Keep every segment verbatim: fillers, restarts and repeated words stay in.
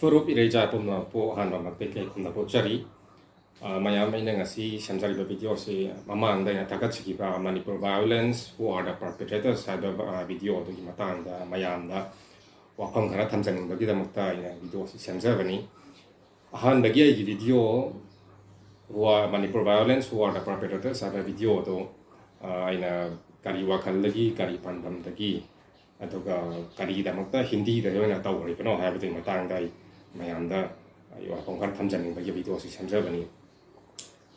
ꯃꯔꯨꯞ ꯏꯔꯩꯆꯥ ꯄꯨꯝꯅꯃꯛꯄꯨ ꯑꯍꯥꯟꯕꯃꯛꯇ ꯏꯀꯥꯏ ꯈꯨꯝꯅꯕ ꯎꯠꯆꯔꯤ꯫ ꯑ, ꯃꯌꯥꯝ, ꯑꯩꯅ ꯉꯁꯤ ꯁꯦꯝꯖꯔꯤꯕ video ꯑꯁꯤ ꯃꯃꯥꯡꯗ ꯑꯩꯅ ꯊꯥꯒꯠꯆꯈꯤꯕ Manipur Violence, Who Are the Perpetrators ꯍꯥꯏꯕ, ꯑ, video ꯑꯗꯨꯒꯤ ꯃꯇꯥꯡꯗ ꯃꯌꯥꯝꯗ ꯋꯥꯐꯝ ꯈꯔ ꯊꯝꯖꯅꯤꯡꯕꯒꯤꯗꯃꯛꯇ ꯑꯩꯅ video ꯑꯁꯤ ꯁꯦꯝꯖꯕꯅꯤ꯫ ꯑꯍꯥꯟꯕꯒꯤ ꯑꯩꯒꯤ video, Who Are, Manipur Violence, Who Are the Perpetrators ꯍꯥꯏꯕ video ꯑꯗꯨ, ꯑ, ꯑꯩꯅ ꯀꯔꯤ ꯋꯥꯈꯜꯗꯒꯤ, ꯀꯔꯤ ꯄꯥꯟꯗꯝꯗꯒꯤ, ꯑꯗꯨꯒ ꯀꯔꯤꯒꯤꯗꯃꯛꯇ ꯍꯤꯟꯗꯤꯗ ꯑꯣꯏꯅ ꯇꯧꯔꯤꯕꯅꯣ ꯍꯥꯏꯕꯗꯨꯒꯤ ꯃꯇꯥꯡꯗ ꯑꯩ ꯃꯌꯥꯝꯗ ꯑꯩ ꯋꯥꯐꯝ ꯈꯔ ꯊꯝꯖꯅꯤꯡꯕꯒꯤ video ꯑꯁꯤ ꯁꯦꯝꯖꯕꯅꯤ꯫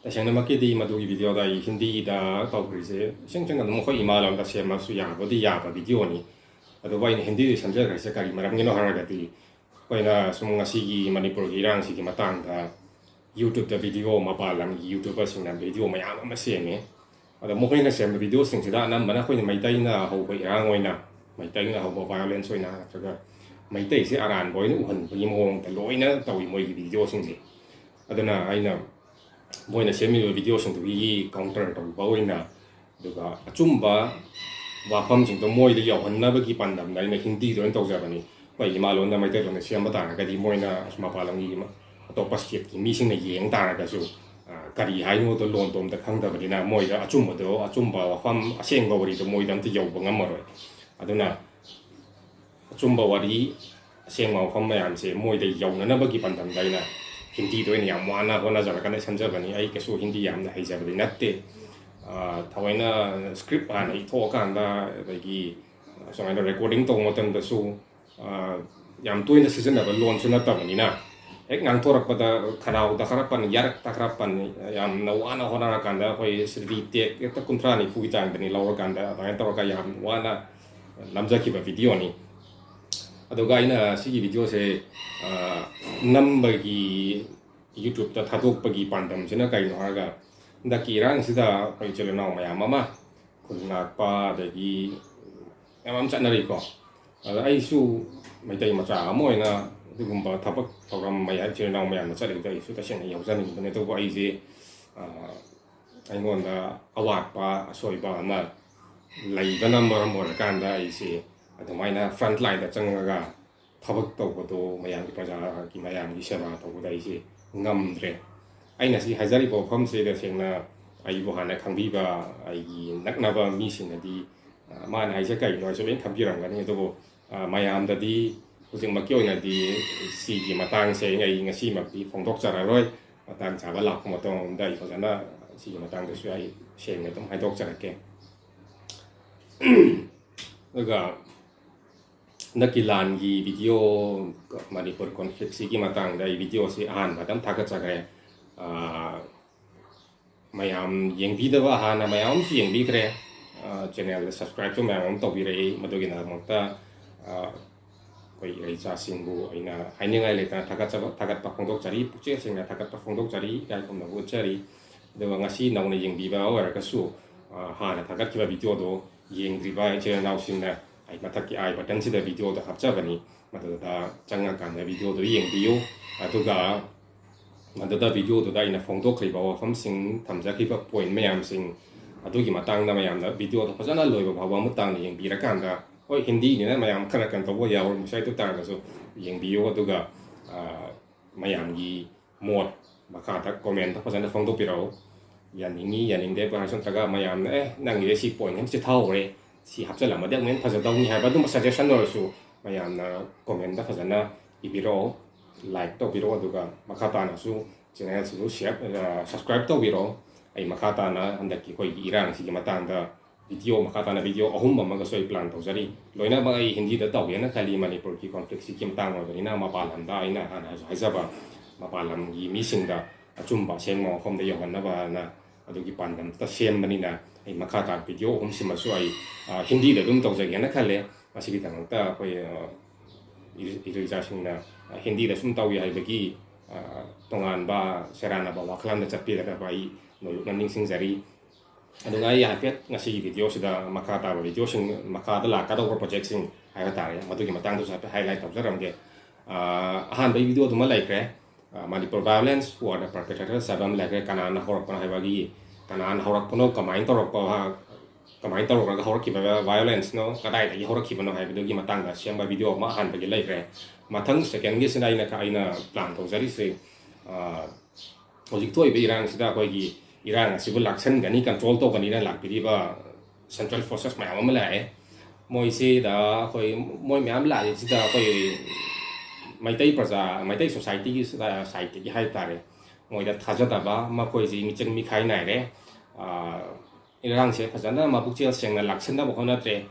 ꯇꯁꯦꯡꯅꯃꯛꯀꯤꯗꯤ ꯃꯗꯨꯒꯤ videoꯗ ꯑꯩ ꯍꯤꯟꯗꯤꯗ ꯇꯧꯈ꯭ꯔꯤꯁꯦ, ꯏꯁꯦꯡ ꯁꯦꯡꯅ ꯑꯗꯨꯝ ꯑꯩꯈꯣꯏ ꯏꯃꯥ ꯂꯣꯟꯗ ꯁꯦꯝꯃꯁꯨ ꯌꯥꯕꯨꯗꯤ ꯌꯥꯕ videoꯅꯤ꯫ ꯑꯗꯨꯕꯨ ꯑꯩꯅ ꯍꯤꯟꯗꯤꯗ ꯁꯦꯝꯖꯈ꯭ꯔꯤꯁꯦ ꯀꯔꯤ ꯃꯔꯝꯒꯤꯅꯣ ꯍꯥꯏꯔꯒꯗꯤ, ꯑꯩꯈꯣꯏꯅ ꯁꯨꯝ ꯉꯁꯤꯒꯤ ꯃꯅꯤꯄꯨꯔꯒꯤ ꯏꯔꯥꯡꯁꯤꯒꯤ ꯃꯇꯥꯡꯗ YouTubeꯇ video, ꯃꯄꯥꯟ ꯂꯝꯒꯤ YouTuberꯁꯤꯡꯅ video ꯃꯌꯥꯝ ꯑꯃ ꯁꯦꯝꯃꯦ꯫ ꯑꯗꯣ ꯃꯈꯣꯏꯅ ꯁꯦꯝꯕ videoꯁꯤꯡꯁꯤꯗ ꯑꯅꯝꯕꯅ ꯑꯩꯈꯣꯏꯅ ꯃꯩꯇꯩꯅ ꯍꯧꯕ ꯏꯔꯥꯡ ꯑꯣꯏꯅ, ꯃꯩꯇꯩꯅ ꯍꯧꯕ violence ꯑꯣꯏꯅ, ꯅꯠꯇ꯭ꯔꯒ ꯃꯩꯇꯩꯁꯦ ꯑꯔꯥꯟꯕ ꯑꯣꯏꯅ ꯎꯍꯟꯕꯒꯤ ꯃꯑꯣꯡꯗ ꯂꯣꯏꯅ ꯇꯧꯏ ꯃꯣꯏꯒꯤ videoꯁꯤꯡꯁꯦ꯫ ꯑꯗꯨꯅ ꯑꯩꯅ ꯃꯣꯏꯅ ꯁꯦꯝꯃꯤꯕ videoꯁꯤꯡꯗꯨꯒꯤ counter ꯇꯧꯕ ꯑꯣꯏꯅ, ꯑꯗꯨꯒ ꯑꯆꯨꯝꯕ ꯋꯥꯐꯝꯁꯤꯡꯗꯣ ꯃꯣꯏꯗ ꯌꯧꯍꯟꯅꯕꯒꯤ ꯄꯥꯟꯗꯝꯗ ꯑꯩꯅ ꯍꯤꯟꯗꯤꯗ ꯑꯣꯏꯅ ꯇꯧꯖꯕꯅꯤ꯫ ꯑꯩꯈꯣꯏ ꯏꯃꯥ ꯂꯣꯟꯗ, ꯃꯩꯇꯩꯂꯣꯟꯗ ꯁꯦꯝꯕ ꯇꯥꯔꯒꯗꯤ ꯃꯣꯏꯅ ꯃꯄꯥꯟ ꯂꯝꯒꯤ, ꯑꯇꯣꯞꯄ stateꯀꯤ ꯃꯤꯁꯤꯡꯅ ꯌꯦꯡ ꯇꯥꯔꯒꯁꯨ, ꯑ, ꯀꯔꯤ ꯍꯥꯏꯅꯣꯗꯣ ꯂꯣꯟꯗꯣ ꯑꯝꯇ ꯈꯪꯗꯕꯅꯤꯅ ꯃꯣꯏꯗ ꯑꯆꯨꯝꯕꯗꯣ, ꯑꯆꯨꯝꯕ ꯋꯥꯐꯝ, ꯑꯁꯦꯡꯕ ꯋꯥꯔꯤꯗꯣ ꯃꯣꯏꯗ ꯑꯝꯇ ꯌꯧꯕ ꯉꯝꯃꯔꯣꯏ꯫ ꯑꯗꯨꯅ ꯑꯆꯨꯝꯕ ꯋꯥꯔꯤ, ꯑꯁꯦꯡꯕ ꯋꯥꯐꯝ ꯃꯌꯥꯝꯁꯦ ꯃꯣꯏꯗ ꯌꯧꯅꯅꯕꯒꯤ ꯄꯥꯟꯗꯝꯗ ꯑꯩꯅ ꯍꯤꯟꯗꯤꯗ ꯑꯣꯏꯅ ꯌꯥꯝ ꯋꯥꯅ ꯍꯣꯠꯅꯖꯔꯀꯥꯟꯗ ꯁꯦꯝꯖꯕꯅꯤ꯫ ꯑꯩ ꯀꯩꯁꯨ ꯍꯤꯟꯗꯤ ꯌꯥꯝꯅ ꯍꯩꯖꯕꯗꯤ ꯅꯠꯇꯦ꯫ ꯑ, ꯊꯑꯣꯏꯅ script ꯍꯥꯟꯅ ꯏꯊꯣꯛꯑꯀꯥꯟꯗ, ꯑꯗꯒꯤ ꯁꯨꯃꯥꯏꯅ recording ꯇꯧꯕ ꯃꯇꯝꯗꯁꯨ, ꯑ, ꯌꯥꯝ ꯇꯣꯏꯅ ꯁꯤꯖꯤꯟꯅꯕ ꯂꯣꯟꯁꯨ ꯅꯠꯇꯕꯅꯤꯅ, ꯍꯦꯛ ꯉꯥꯡꯊꯣꯔꯛꯄꯗ ꯈꯅꯥꯎꯗ ꯈꯔ ꯄꯟ, ꯌꯥꯔꯛꯇ ꯈꯔ ꯄꯟ, ꯌꯥꯝꯅ ꯋꯥꯅ ꯍꯣꯠꯅꯔꯀꯥꯟꯗ, ꯑꯩꯈꯣꯏ retake ꯍꯦꯛꯇ ꯀꯨꯟꯊ꯭ꯔꯥ ꯅꯤꯐꯨꯒꯤ ꯆꯥꯡꯗꯅꯤ ꯂꯧꯔꯀꯥꯟꯗ, ꯑꯗꯨꯃꯥꯏꯅ ꯇꯧꯔꯒ ꯌꯥꯝ ꯋꯥꯅ ꯅꯝꯖꯈꯤꯕ videoꯅꯤ꯫ ꯑꯗꯨꯒ ꯑꯩꯅ ꯁꯤꯒꯤ videoꯁꯦ, ꯑ, ꯅꯝꯕꯒꯤ, YouTubeꯇ ꯊꯥꯗꯣꯛꯄꯒꯤ ꯄꯥꯟꯗꯝꯁꯤꯅ ꯀꯩꯅꯣ ꯍꯥꯏꯔꯒ, ꯍꯟꯗꯛꯀꯤ ꯏꯔꯥꯡꯁꯤꯗ ꯑꯩꯈꯣꯏ ꯏꯆꯤꯜ ꯏꯅꯥꯎ ꯃꯌꯥꯝ ꯑꯃ, ꯈꯨꯜ ꯉꯥꯛꯄ, ꯑꯗꯒꯤ ꯃꯌꯥꯝ ꯑꯃ ꯆꯠꯅꯔꯤꯀꯣ꯫ ꯑꯗ ꯑꯩꯁꯨ ꯃꯩꯇꯩ ꯃꯆꯥ ꯑꯃ ꯑꯣꯏꯅ ꯑꯗꯨꯒꯨꯝꯕ ꯊꯕꯛ ꯊꯧꯔꯝ ꯃꯌꯥꯝ, ꯏꯆꯤꯜ ꯏꯅꯥꯎ ꯃꯌꯥꯝꯅ ꯆꯠꯂꯤꯕꯗ ꯑꯩꯁꯨ ꯇꯁꯦꯡꯅ ꯌꯥꯎꯖꯅꯤꯡꯕꯅꯤ꯫ ꯑꯗꯨꯕꯨ ꯑꯩꯁꯦ, ꯑ, ꯑꯩꯉꯣꯟꯗ ꯑꯋꯥꯠꯄ ꯑꯁꯣꯏꯕ ꯑꯃ ꯂꯩꯕꯅ ꯃꯔꯝ ꯑꯣꯏꯔꯀꯥꯟꯗ ꯑꯩꯁꯦ ꯑꯗꯨꯃꯥꯏꯅ front lineꯗ ꯆꯪꯉꯒ ꯊꯕꯛ ꯇꯧꯕꯗꯣ, ꯃꯌꯥꯝꯒꯤ, ꯄ꯭ꯔꯖꯥꯒꯤ, ꯃꯌꯥꯝꯒꯤ ꯁꯦꯕꯥ ꯇꯧꯕꯗ ꯑꯩꯁꯦ ꯉꯝꯗ꯭ꯔꯦ꯫ ꯑꯩꯅ ꯁꯤ ꯍꯥꯏꯖꯔꯤꯕ ꯋꯥꯐꯝꯁꯦ ꯇꯁꯦꯡꯅ ꯑꯩꯕꯨ ꯍꯥꯟꯅ ꯈꯪꯕꯤꯕ ꯑꯩꯒꯤ ꯅꯛꯅꯕ ꯃꯤꯁꯤꯡꯅꯗꯤ, ꯑ, ꯃꯥꯅ ꯍꯥꯏꯁꯦ ꯀꯩꯅꯣ ꯍꯥꯏꯁꯨ ꯂꯣꯏ ꯈꯪꯕꯤꯔꯝꯒꯅꯤ꯫ ꯑꯗꯨꯕꯨ, ꯑ, ꯃꯌꯥꯝꯗꯗꯤ ꯍꯧꯖꯤꯛꯃꯛꯀꯤ ꯑꯣꯏꯅꯗꯤ ꯁꯤꯒꯤ ꯃꯇꯥꯡꯁꯦ ꯑꯩ ꯉꯁꯤꯃꯛꯇꯤ ꯐꯣꯡꯗꯣꯛꯆꯔꯔꯣꯏ꯫ ꯃꯇꯥꯡ ꯆꯥꯕ ꯂꯥꯛꯄ ꯃꯇꯝꯗ ꯑꯩ ꯐꯖꯅ ꯁꯤꯒꯤ ꯃꯇꯥꯡꯗꯁꯨ ꯑꯩ ꯁꯦꯡꯅ ꯑꯗꯨꯝ ꯍꯥꯏꯗꯣꯛꯆꯔꯛꯀꯦ꯫ ꯑꯗꯨꯒ ꯍꯟꯗꯛꯀꯤ ꯂꯥꯟꯒꯤ ꯚꯤꯗꯤꯑꯣ, ꯃꯅꯤꯄꯨꯔ ꯀꯣꯟꯐ꯭ꯂꯤꯛꯁꯤꯒꯤ ꯃꯇꯥꯡꯗ ꯑꯩ ꯚꯤꯗꯤꯑꯣꯁꯤ ꯑꯍꯥꯟꯕ ꯑꯗꯨꯝ ꯊꯥꯒꯠꯆꯈ꯭ꯔꯦ꯫ ꯑꯥ, ꯃꯌꯥꯝ ꯌꯦꯡꯕꯤꯗꯕ ꯍꯥꯟꯅ ꯃꯌꯥꯝ ꯑꯃꯁꯨ ꯌꯦꯡꯕꯤꯈ꯭ꯔꯦ꯫ ꯑꯥ, ꯆꯦꯅꯦꯜꯗ ꯁꯕꯁꯀ꯭ꯔꯥꯏꯕꯁꯨ ꯃꯌꯥꯝ ꯑꯃ ꯇꯧꯕꯤꯔꯛꯏ꯫ ꯃꯗꯨꯒꯤꯗꯃꯛꯇ, ꯑꯥ, ꯑꯩꯈꯣꯏ ꯏꯆꯥꯁꯤꯡꯕꯨ ꯑꯩꯅ ꯍꯥꯏꯅꯤꯡꯉꯥꯏ ꯂꯩꯇꯅ ꯊꯥꯒꯠꯆꯕ, ꯊꯥꯒꯠꯄ ꯐꯣꯡꯗꯣꯛꯆꯔꯤ, ꯄꯨꯛꯆꯦꯜ ꯁꯦꯡꯅ ꯊꯥꯒꯠꯄ ꯐꯣꯡꯗꯣꯛꯆꯔꯤ, ꯏꯀꯥꯏ ꯈꯨꯝꯅꯕ ꯎꯠꯆꯔꯤ꯫ ꯑꯗꯨꯒ ꯉꯁꯤ ꯅꯧꯅ ꯌꯦꯡꯕꯤꯕ ꯑꯣꯏꯔꯒꯁꯨ, ꯑ, ꯍꯥꯟꯅ ꯊꯥꯒꯠꯈꯤꯕ ꯚꯤꯗꯤꯑꯣꯗꯣ ꯌꯦꯡꯗ꯭ꯔꯤꯕ ꯏꯆꯤꯜ ꯏꯅꯥꯎꯁꯤꯡꯅ ꯑꯩ ꯃꯊꯛꯀꯤ ꯑꯥꯏ ꯕꯇꯟꯁꯤꯗ ꯚꯤꯗꯤꯑꯣꯗꯣ ꯍꯥꯞꯆꯕꯅꯤ, ꯃꯗꯨꯗ ꯆꯪꯉꯀꯥꯟꯗ ꯚꯤꯗꯤꯑꯣꯗꯣ ꯌꯦꯡꯕꯤꯌꯨ꯫ ꯑꯗꯨꯒ ꯃꯗꯨꯗ ꯚꯤꯗꯤꯑꯣꯗꯨꯗ ꯑꯩꯅ ꯐꯣꯡꯗꯣꯛꯈ꯭ꯔꯤꯕ ꯋꯥꯐꯝꯁꯤꯡ, ꯊꯝꯖꯈꯤꯕ ꯄꯣꯏꯟ ꯃꯌꯥꯝꯁꯤꯡ ꯑꯗꯨꯒꯤ ꯃꯇꯥꯡꯗ ꯃꯌꯥꯝꯅ ꯚꯤꯗꯤꯑꯣꯗꯣ ꯐꯖꯅ ꯂꯣꯏꯕ ꯐꯥꯎꯕ ꯑꯃꯨꯛ ꯇꯥꯡꯅ ꯌꯦꯡꯕꯤꯔꯀꯥꯟꯗ, ꯍꯣꯏ, ꯍꯤꯟꯗꯤꯅꯤꯅ ꯃꯌꯥꯝ ꯈꯔ ꯀꯩꯅꯣ ꯇꯧꯕ ꯌꯥꯎꯔꯝꯕꯁꯨ ꯌꯥꯏ, ꯑꯗꯨ ꯇꯥꯔꯒꯁꯨ ꯌꯦꯡꯕꯤꯌꯨ꯫ ꯑꯗꯨꯒ, ꯑ, ꯃꯌꯥꯝꯒꯤ ꯃꯣꯠ ꯃꯈꯥꯗ ꯀꯣꯃꯦꯟꯇ ꯐꯖꯅ ꯐꯣꯡꯗꯣꯛꯄꯤꯔꯛꯎ꯫ ꯌꯥꯅꯤꯡꯉꯤ, ꯌꯥꯅꯤꯡꯗꯦ ꯍꯥꯏꯔꯁꯨ, ꯅꯠꯇ꯭ꯔꯒ ꯃꯌꯥꯝꯅ, "ꯑꯦ, ꯅꯪꯒꯤꯁꯦ ꯁꯤ ꯄꯣꯏꯟ ꯑꯃ ꯆꯤꯊꯍꯧꯔꯦ, ꯁꯤ ꯍꯥꯞꯆꯤꯜꯂꯝꯃꯗꯤ ꯑꯃꯨꯛ ꯍꯦꯟꯅ ꯐꯖꯗꯧꯅꯤ" ꯍꯥꯏꯕ ꯑꯗꯨꯝꯕ ꯁꯖꯦꯁꯟ ꯑꯣꯏꯔꯁꯨ ꯃꯌꯥꯝꯅ ꯀꯣꯃꯦꯟꯇ ꯐꯖꯅ ꯏꯕꯤꯔꯛꯑꯣ, ꯂꯥꯏꯛ ꯇꯧꯕꯤꯔꯛꯑꯣ, ꯑꯗꯨꯒ ꯃꯈꯥ ꯇꯥꯅꯁꯨ ꯆꯦꯅꯦꯜꯁꯤꯕꯨ ꯁꯤꯌꯔ, ꯑ, ꯁꯕꯁꯀ꯭ꯔꯥꯏꯕ ꯇꯧꯕꯤꯔꯛꯑꯣ꯫ ꯑꯩ ꯃꯈꯥ ꯇꯥꯅ ꯍꯟꯗꯛꯀꯤ ꯑꯩꯈꯣꯏꯒꯤ ꯏꯔꯥꯡꯁꯤꯒꯤ ꯃꯇꯥꯡꯗ ꯚꯤꯗꯤꯑꯣ, ꯃꯈꯥ ꯇꯥꯅ ꯚꯤꯗꯤꯑꯣ ꯑꯍꯨꯝ ꯑꯃꯒꯁꯨ ꯑꯩ ꯄ꯭ꯂꯥꯟ ꯇꯧꯖꯔꯤ꯫ ꯂꯣꯏꯅꯃꯛ ꯑꯩ ꯍꯤꯟꯗꯤꯗ ꯇꯧꯒꯦꯅ ꯈꯜꯂꯤ, ꯃꯅꯤꯄꯨꯔꯒꯤ ꯀꯣꯟꯐ꯭ꯂꯤꯛꯁꯤꯒꯤ ꯃꯇꯥꯡ ꯑꯣꯏꯕꯅꯤꯅ꯫ ꯃꯄꯥꯟ ꯂꯝꯗ, ꯑꯩꯅ ꯍꯥꯟꯅꯁꯨ ꯍꯥꯏꯖꯕ, ꯃꯄꯥꯟ ꯂꯝꯒꯤ ꯃꯤꯁꯤꯡꯗ ꯑꯆꯨꯝꯕ ꯑꯁꯦꯡꯕ ꯃꯐꯝꯗ ꯌꯧꯍꯟꯅꯕꯅ ꯑꯗꯨꯒꯤ ꯄꯥꯟꯗꯝꯗ ꯁꯦꯝꯕꯅꯤꯅ, ꯑꯩ ꯃꯈꯥ ꯇꯥꯕ ꯚꯤꯗꯤꯑꯣ ꯑꯍꯨꯝꯁꯤꯃꯁꯨ ꯑꯩ, ꯑ, ꯍꯤꯟꯗꯤꯗ ꯑꯗꯨꯝ ꯇꯧꯖꯒꯦꯅ ꯈꯜꯂꯦ꯫ ꯃꯁꯤꯒꯤꯗꯃꯛꯇ ꯑꯩꯈꯣꯏ, ꯑ, ꯏ-, ꯏꯆꯤꯜ ꯏꯆꯥꯁꯤꯡꯅ, ꯑ, ꯍꯤꯟꯗꯤꯗ ꯁꯨꯝ ꯇꯧꯏ ꯍꯥꯏꯕꯒꯤ, ꯑ, ꯇꯣꯉꯥꯟꯕ ꯁꯦꯔꯥꯟꯅꯕ ꯋꯥꯈꯜꯂꯣꯟꯗ ꯆꯠꯄꯤꯒꯗꯕ ꯑꯩ ꯅꯣꯂꯨꯛꯅ ꯅꯤꯡꯁꯤꯡꯖꯔꯤ꯫ ꯑꯗꯨꯒ ꯑꯩ ꯍꯥꯏꯐꯦꯠ ꯉꯁꯤꯒꯤ ꯚꯤꯗꯤꯑꯣꯁꯤꯗ ꯃꯈꯥ ꯇꯥꯕ ꯚꯤꯗꯤꯑꯣꯁꯤꯡ, ꯃꯈꯥꯗ ꯂꯥꯛꯀꯗꯧꯕ ꯄ꯭ꯔꯣꯖꯦꯛꯁꯤꯡ ꯍꯥꯏꯕ ꯇꯥꯔꯦ, ꯃꯗꯨꯒꯤ ꯃꯇꯥꯡꯗꯁꯨ ꯍꯥꯏꯐꯦꯠ ꯍꯥꯏꯂꯥꯏꯠ ꯇꯧꯖꯔꯝꯒꯦ꯫ ꯑ, ꯑꯍꯥꯟꯕꯒꯤ ꯚꯤꯗꯤꯑꯣꯗꯨꯃ ꯂꯩꯈ꯭ꯔꯦ꯫ ꯑ, Manipur violence who are the perpetrators ꯍꯥꯏꯕ ꯑꯃ ꯂꯩꯈ꯭ꯔꯦ꯫ ꯀꯅꯥꯅ ꯍꯧꯔꯛꯄꯅꯣ ꯍꯥꯏꯕꯒꯤ, ꯀꯅꯥꯅ ꯍꯧꯔꯛꯄꯅꯣ, ꯀꯃꯥꯏꯅ ꯇꯧꯔꯛꯄ, ꯃꯍꯥꯛ ꯀꯃꯥꯏꯅ ꯇꯧꯔꯒ ꯍꯧꯔꯛꯈꯤꯕ ꯚꯥꯏꯑꯣꯂꯦꯟꯁꯅꯣ, ꯀꯗꯥꯏꯗꯒꯤ ꯍꯧꯔꯛꯈꯤꯕꯅꯣ ꯍꯥꯏꯕꯗꯨꯒꯤ ꯃꯇꯥꯡꯗ ꯁꯦꯝꯕ ꯚꯤꯗꯤꯑꯣ ꯑꯃ ꯑꯍꯥꯟꯕꯒꯤ ꯂꯩꯈ꯭ꯔꯦ꯫ ꯃꯊꯪ ꯁꯦꯀꯦꯟꯒꯤꯁꯤꯅ ꯑꯩꯅ ꯑꯩꯅ ꯄ꯭ꯂꯥꯟ ꯇꯧꯖꯔꯤꯁꯦ, ꯍꯧꯖꯤꯛ ꯊꯣꯛꯏꯕ ꯏꯔꯥꯡꯁꯤꯗ ꯑꯩꯈꯣꯏꯒꯤ ꯏꯔꯥꯡ ꯑꯁꯤꯕꯨ ꯂꯥꯛꯁꯟꯒꯅꯤ, ꯀꯟꯇ꯭ꯔꯣꯜ ꯇꯧꯒꯅꯤꯅ ꯂꯥꯛꯄꯤꯔꯤꯕ ꯁꯦꯟꯇ꯭ꯔꯦꯜ ꯐꯣꯔꯁꯦꯁ ꯃꯌꯥꯝ ꯑꯃ ꯂꯥꯛꯑꯦ꯫ ꯃꯣꯏꯁꯤꯗ ꯑꯩꯈꯣꯏ ꯃꯣꯏ ꯃꯌꯥꯝ ꯂꯥꯛꯏꯁꯤꯗ ꯑꯩꯈꯣꯏ ꯃꯩꯇꯩ ꯄ꯭ꯔꯖꯥ, ꯃꯩꯇꯩ ꯁꯣꯁꯥꯏꯇꯤꯒꯤ ꯁꯥꯏꯠꯇꯒꯤ ꯍꯥꯏ ꯇꯥꯔꯦ, ꯃꯣꯏꯗ ꯊꯥꯖꯗꯕ, ꯃꯈꯣꯏꯁꯤ ꯃꯤꯆꯪ ꯃꯤꯈꯥꯏ ꯅꯥꯏꯔꯦ꯫ ꯏꯔꯥꯡꯁꯦ ꯐꯖꯅ ꯃꯄꯨꯛꯆꯦꯜ ꯁꯦꯡꯅ ꯂꯥꯛꯁꯤꯟꯅꯕ ꯍꯣꯠꯅꯗ꯭ꯔꯦ꯫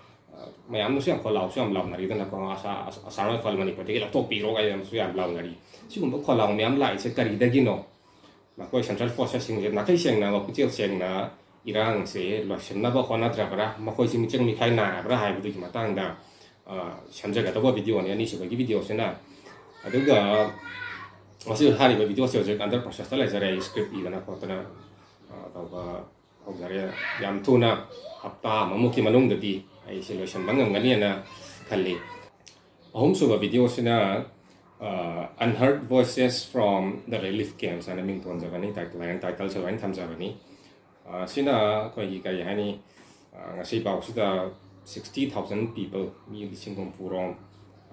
ꯃꯌꯥꯝꯅꯁꯨ ꯌꯥꯝ ꯈꯣꯜꯂꯥꯎꯁꯨ ꯌꯥꯝ ꯂꯥꯎꯅꯔꯤꯗꯅꯀꯣ, "ꯑꯁꯥ-, ꯑꯁꯥ-, ꯑꯁꯥꯝ ꯔꯥꯏꯐꯜ ꯃꯅꯤꯄꯨꯔꯗꯒꯤ ꯂꯧꯊꯣꯛꯄꯤꯔꯣ" ꯀꯥꯏꯅꯁꯨ ꯌꯥꯝ ꯂꯥꯎꯅꯔꯤ꯫ ꯁꯤꯒꯨꯝꯕ ꯈꯣꯜꯂꯥꯎ ꯃꯌꯥꯝ ꯂꯥꯛꯏꯁꯦ ꯀꯔꯤꯗꯒꯤꯅꯣ? ꯃꯈꯣꯏ ꯁꯦꯟꯇ꯭ꯔꯦꯜ ꯐꯣꯔꯁꯦꯁꯁꯤꯡꯁꯦ ꯅꯥꯈꯩ ꯁꯦꯡꯅ, ꯃꯄꯨꯛꯆꯦꯜ ꯁꯦꯡꯅ ꯏꯔꯥꯡꯁꯦ ꯂꯣꯏꯁꯤꯟꯅꯕ ꯍꯣꯠꯅꯗ꯭ꯔꯕ꯭ꯔꯥ, ꯃꯈꯣꯏꯁꯤ ꯃꯤꯆꯪ ꯃꯤꯈꯥꯏ ꯅꯥꯔꯕ꯭ꯔꯥ ꯍꯥꯏꯕꯗꯨꯒꯤ ꯃꯇꯥꯡꯗ, ꯑ, ꯁꯦꯝꯖꯒꯗꯧꯕ ꯚꯤꯗꯤꯑꯣꯅꯤ ꯑꯅꯤꯁꯨꯕꯒꯤ ꯚꯤꯗꯤꯑꯣꯁꯤꯅ꯫ ꯑꯗꯨꯒ ꯃꯁꯤ ꯍꯥꯏꯔꯤꯕ ꯚꯤꯗꯤꯑꯣꯁꯦ ꯍꯧꯖꯤꯛ under processꯇ ꯂꯩꯖꯔꯦ, ꯑꯩ ꯁ꯭ꯀ꯭ꯔꯤꯞ ꯏꯗꯅ ꯈꯣꯠꯇꯅ, ꯑ, ꯇꯧꯕ ꯍꯧꯖꯔꯦ꯫ ꯌꯥꯝ ꯊꯨꯅ, ꯍꯞꯇꯥ ꯑꯃꯃꯨꯛꯀꯤ ꯃꯅꯨꯡꯗꯗꯤ ꯑꯩꯁꯦ ꯂꯣꯏꯁꯤꯟꯕ ꯉꯝꯒꯅꯤꯅ ꯈꯜꯂꯤ꯫ ꯑꯍꯨꯝꯁꯨꯕ ꯚꯤꯗꯤꯑꯣꯁꯤꯅ, ꯑ, Unheard Voices from the Relief Camps ꯍꯥꯏꯅ ꯃꯤꯡ ꯊꯣꯟꯖꯕꯅꯤ, ꯇꯥꯏꯇꯜ ꯍꯥꯏꯅ, ꯇꯥꯏꯇꯜꯁꯦ ꯑꯗꯨꯃꯥꯏꯅ ꯊꯝꯖꯕꯅꯤ꯫ ꯑ, ꯁꯤꯅ ꯑꯩꯈꯣꯏꯒꯤ ꯀꯔꯤ ꯍꯥꯏꯅꯤ, ꯑ, ꯉꯁꯤ ꯐꯥꯎꯁꯤꯗ sixty thousand people, ꯃꯤ ꯂꯤꯁꯤꯡ ꯍꯨꯝꯐꯨ ꯔꯣꯝ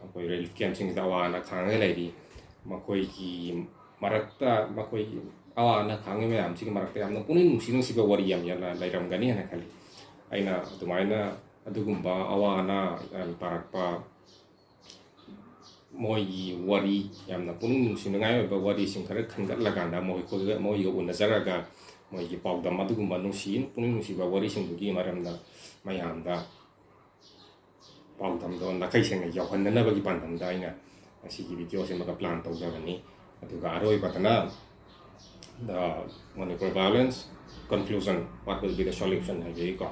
ꯑꯩꯈꯣꯏ ꯔꯤꯂꯤꯐ ꯀꯦꯝꯞꯁꯤꯡꯁꯤꯗ ꯑꯋꯥ ꯑꯅꯥ ꯈꯥꯡꯉꯒ ꯂꯩꯔꯤ꯫ ꯃꯈꯣꯏꯒꯤ ꯃꯔꯛꯇ, ꯃꯈꯣꯏꯒꯤ ꯑꯋꯥ ꯑꯅꯥ ꯈꯥꯡꯉꯤ ꯃꯌꯥꯝꯁꯤꯒꯤ ꯃꯔꯛꯇ ꯌꯥꯝꯅ ꯄꯨꯛꯅꯤꯡ ꯅꯨꯡꯁꯤ ꯅꯨꯡꯁꯤꯕ ꯋꯥꯔꯤ ꯌꯥꯝ ꯌꯥꯝꯅ ꯂꯩꯔꯝꯒꯅꯤ ꯍꯥꯏꯅ ꯈꯜꯂꯤ꯫ ꯑꯩꯅ ꯑꯗꯨꯃꯥꯏꯅ ꯑꯗꯨꯒꯨꯝꯕ ꯑꯋꯥ ꯑꯅꯥ ꯌꯥꯝ ꯇꯥꯔꯛꯄ, ꯃꯣꯏꯒꯤ ꯋꯥꯔꯤ, ꯌꯥꯝꯅ ꯄꯨꯛꯅꯤꯡ ꯅꯨꯡꯁꯤꯅꯤꯡꯉꯥꯏ ꯑꯣꯏꯕ ꯋꯥꯔꯤꯁꯤꯡ ꯈꯔ ꯈꯟꯒꯠꯂꯀꯥꯟꯗ, ꯃꯈꯣꯏꯒ, ꯃꯣꯏꯒ ꯎꯅꯖꯔꯒ ꯃꯣꯏꯒꯤ ꯄꯥꯎꯗꯝ ꯑꯗꯨꯒꯨꯝꯕ ꯅꯨꯡꯁꯤ, ꯄꯨꯛꯅꯤꯡ ꯅꯨꯡꯁꯤꯕ ꯋꯥꯔꯤꯁꯤꯡꯗꯨꯒꯤ ꯃꯔꯝꯗ ꯃꯌꯥꯝꯗ ꯄꯥꯎꯗꯝꯗꯣ ꯅꯥꯈꯩ ꯁꯦꯡꯅ ꯌꯧꯍꯟꯅꯅꯕꯒꯤ ꯄꯥꯟꯗꯝꯗ ꯑꯩꯅ ꯉꯁꯤꯒꯤ ꯚꯤꯗꯤꯑꯣꯁꯤꯃꯒ ꯄ꯭ꯂꯥꯟ ꯇꯧꯖꯕꯅꯤ꯫ ꯑꯗꯨꯒ ꯑꯔꯣꯏꯕꯗꯅ, the Manipur violence conclusion, what will be the solution ꯍꯥꯏꯕꯒꯤꯀꯣ,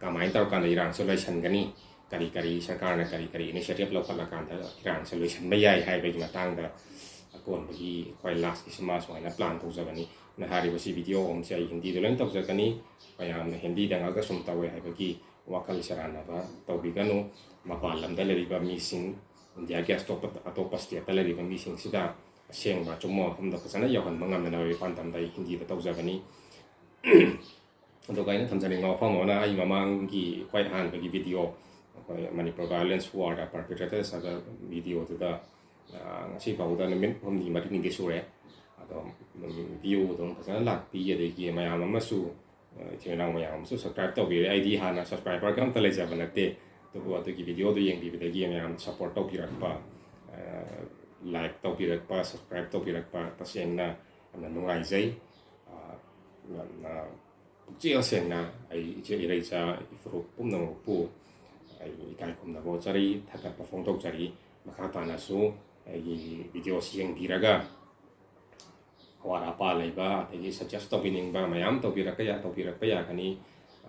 ꯀꯃꯥꯏꯅ ꯇꯧꯔꯀꯥꯟꯗ ꯏꯔꯥꯡꯁꯦ ꯂꯣꯏꯁꯤꯟꯒꯅꯤ, ꯀꯔꯤ ꯀꯔꯤ ꯁꯔꯀꯥꯔꯅ ꯀꯔꯤ ꯀꯔꯤ initiative ꯂꯧꯈꯠꯂꯀꯥꯟꯗ ꯏꯔꯥꯡꯁꯦ ꯂꯣꯏꯁꯤꯟꯕ ꯌꯥꯏ ꯍꯥꯏꯕꯒꯤ ꯃꯇꯥꯡꯗ ꯑꯀꯣꯟꯕꯒꯤ ꯑꯩꯈꯣꯏ ꯂꯥꯁꯀꯤꯁꯤꯃ ꯁꯨꯃꯥꯏꯅ ꯄ꯭ꯂꯥꯟ ꯇꯧꯖꯕꯅꯤ꯫ ꯑꯩꯅ ꯍꯥꯏꯔꯤꯕꯁꯤ ꯚꯤꯗꯤꯑꯣ ꯑꯍꯨꯝꯁꯦ ꯑꯩ ꯍꯤꯟꯗꯤꯗ ꯂꯣꯏꯅ ꯇꯧꯖꯒꯅꯤ꯫ ꯃꯌꯥꯝꯅ ꯍꯤꯟꯗꯤꯗ ꯉꯥꯛꯇ ꯁꯨꯝ ꯇꯧꯋꯦ ꯍꯥꯏꯕꯒꯤ ꯋꯥꯈꯜ ꯁꯦꯔꯥꯟꯅꯕ ꯇꯧꯕꯤꯒꯅꯨ꯫ ꯃꯄꯥꯟ ꯂꯝꯗ ꯂꯩꯔꯤꯕ ꯃꯤꯁꯤꯡ, ꯏꯟꯗꯤꯌꯥꯒꯤ ꯑꯇꯣꯞꯄ, ꯑꯇꯣꯞꯄ ꯁ꯭ꯇꯦꯠꯇ ꯂꯩꯔꯤꯕ ꯃꯤꯁꯤꯡꯁꯤꯗ ꯑꯁꯦꯡꯕ ꯑꯆꯨꯝꯕ ꯃꯐꯝꯗ ꯐꯖꯅ ꯌꯧꯍꯟꯕ ꯉꯝꯅꯅꯕꯒꯤ ꯄꯥꯟꯗꯝꯗ ꯑꯩ ꯍꯤꯟꯗꯤꯗ ꯇꯧꯖꯕꯅꯤ꯫ ꯑꯗꯨꯒ ꯑꯩꯅ ꯊꯝꯖꯅꯤꯡꯕ ꯋꯥꯐꯝ ꯑꯃꯅ, ꯑꯩ ꯃꯃꯥꯡꯒꯤ ꯈ꯭ꯋꯥꯏ ꯑꯍꯥꯟꯕꯒꯤ video, ꯑꯩꯈꯣꯏ ꯃꯅꯤꯄꯨꯔ violence war-ꯗ perpetrators ꯍꯥꯏꯕ video-ꯗꯨꯗ, ꯑ, ꯉꯁꯤ ꯐꯥꯎꯗ ꯅꯨꯃꯤꯠ ꯍꯨꯝꯅꯤ ꯃꯔꯤꯅꯤꯗꯤ ꯁꯨꯔꯦ꯫ ꯑꯗꯣ ꯑꯗꯨꯝ view ꯑꯗꯨꯝ ꯐꯖꯅ ꯂꯥꯛꯄꯤ, ꯑꯗꯒꯤ ꯃꯌꯥꯝ ꯑꯃꯁꯨ, ꯑ, ꯏꯆꯤꯜ ꯏꯅꯥꯎ ꯃꯌꯥꯝ ꯑꯃꯁꯨ subscribe ꯇꯧꯕꯤꯔꯦ꯫ ꯑꯩꯗꯤ ꯍꯥꯟꯅ subscriber-ꯒ ꯑꯝꯇ ꯂꯩꯖꯕ ꯅꯠꯇꯦ, ꯑꯗꯨꯕꯨ ꯑꯗꯨꯒꯤ video-ꯗꯨ ꯌꯦꯡꯕꯤꯕꯗꯒꯤ ꯃꯌꯥꯝ support ꯇꯧꯕꯤꯔꯛꯄ, ꯑ, like ꯇꯧꯕꯤꯔꯛꯄ, subscribe ꯇꯧꯕꯤꯔꯛꯄ ꯇꯁꯦꯡꯅ ꯌꯥꯝꯅ ꯅꯨꯡꯉꯥꯏꯖꯩ꯫ ꯑ, ꯌꯥꯝꯅ ꯄꯨꯛꯆꯦꯜ ꯁꯦꯡꯅ ꯑꯩ ꯏꯆꯦ ꯏꯔꯩꯆꯥ ꯏꯐꯨꯔꯨꯞ ꯄꯨꯝꯅꯃꯛꯄꯨ ꯑꯩ ꯏꯀꯥꯏ ꯈꯨꯝꯅꯕ ꯎꯠꯆꯔꯤ, ꯊꯥꯒꯠꯄ ꯐꯣꯡꯗꯣꯛꯆꯔꯤ꯫ ꯃꯈꯥ ꯇꯥꯅꯁꯨ ꯑꯩꯒꯤ video-ꯁꯤ ꯌꯦꯡꯕꯤꯔꯒ ꯑꯋꯥꯠ ꯑꯄꯥ ꯂꯩꯕ, ꯑꯗꯒꯤ suggest ꯇꯧꯕꯤꯅꯤꯡꯕ ꯃꯌꯥꯝ ꯇꯧꯕꯤꯔꯛꯄ ꯌꯥ-, ꯇꯧꯕꯤꯔꯛꯄ ꯌꯥꯒꯅꯤ꯫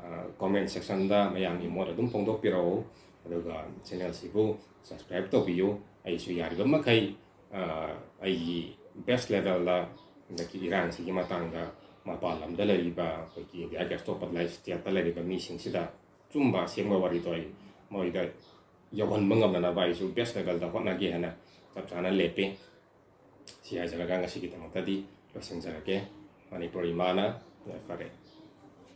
ꯑ, comment section-ꯗ ꯃꯌꯥꯝꯒꯤ ꯃꯣꯠ ꯑꯗꯨꯝ ꯐꯣꯡꯗꯣꯛꯄꯤꯔꯛꯎ꯫ ꯑꯗꯨꯒ channel-ꯁꯤꯕꯨ subscribe ꯇꯧꯕꯤꯌꯨ꯫ ꯑꯩꯁꯨ ꯌꯥꯔꯤꯕ ꯃꯈꯩ, ꯑ, ꯑꯩꯒꯤ best level-ꯗ ꯍꯟꯗꯛꯀꯤ ꯏꯔꯥꯡꯁꯤꯒꯤ ꯃꯇꯥꯡꯗ ꯃꯄꯥꯟ ꯂꯝꯗ ꯂꯩꯔꯤꯕ ꯑꯩꯈꯣꯏꯒꯤ India-ꯒꯤ ꯑꯇꯣꯞꯄ ꯂꯩ-, state-ꯇ ꯂꯩꯔꯤꯕ ꯃꯤꯁꯤꯡꯁꯤꯗ ꯑꯆꯨꯝꯕ ꯑꯁꯦꯡꯕ ꯋꯥꯔꯤꯗꯣ ꯑꯩ ꯃꯣꯏꯗ ꯌꯧꯍꯟꯕ ꯉꯝꯅꯅꯕ ꯑꯩꯁꯨ best level-ꯗ ꯍꯣꯠꯅꯒꯦ ꯍꯥꯏꯅ ꯆꯞ ꯆꯥꯅ ꯂꯦꯞꯄꯤ꯫ ꯁꯤ ꯍꯥꯏꯖꯔꯒ ꯉꯁꯤꯒꯤꯗꯃꯛꯇꯗꯤ ꯂꯣꯏꯁꯤꯟꯖꯔꯒꯦ꯫ ꯃꯅꯤꯄꯨꯔ ꯏꯃꯥꯅ ꯌꯥꯏꯐꯔꯦ꯫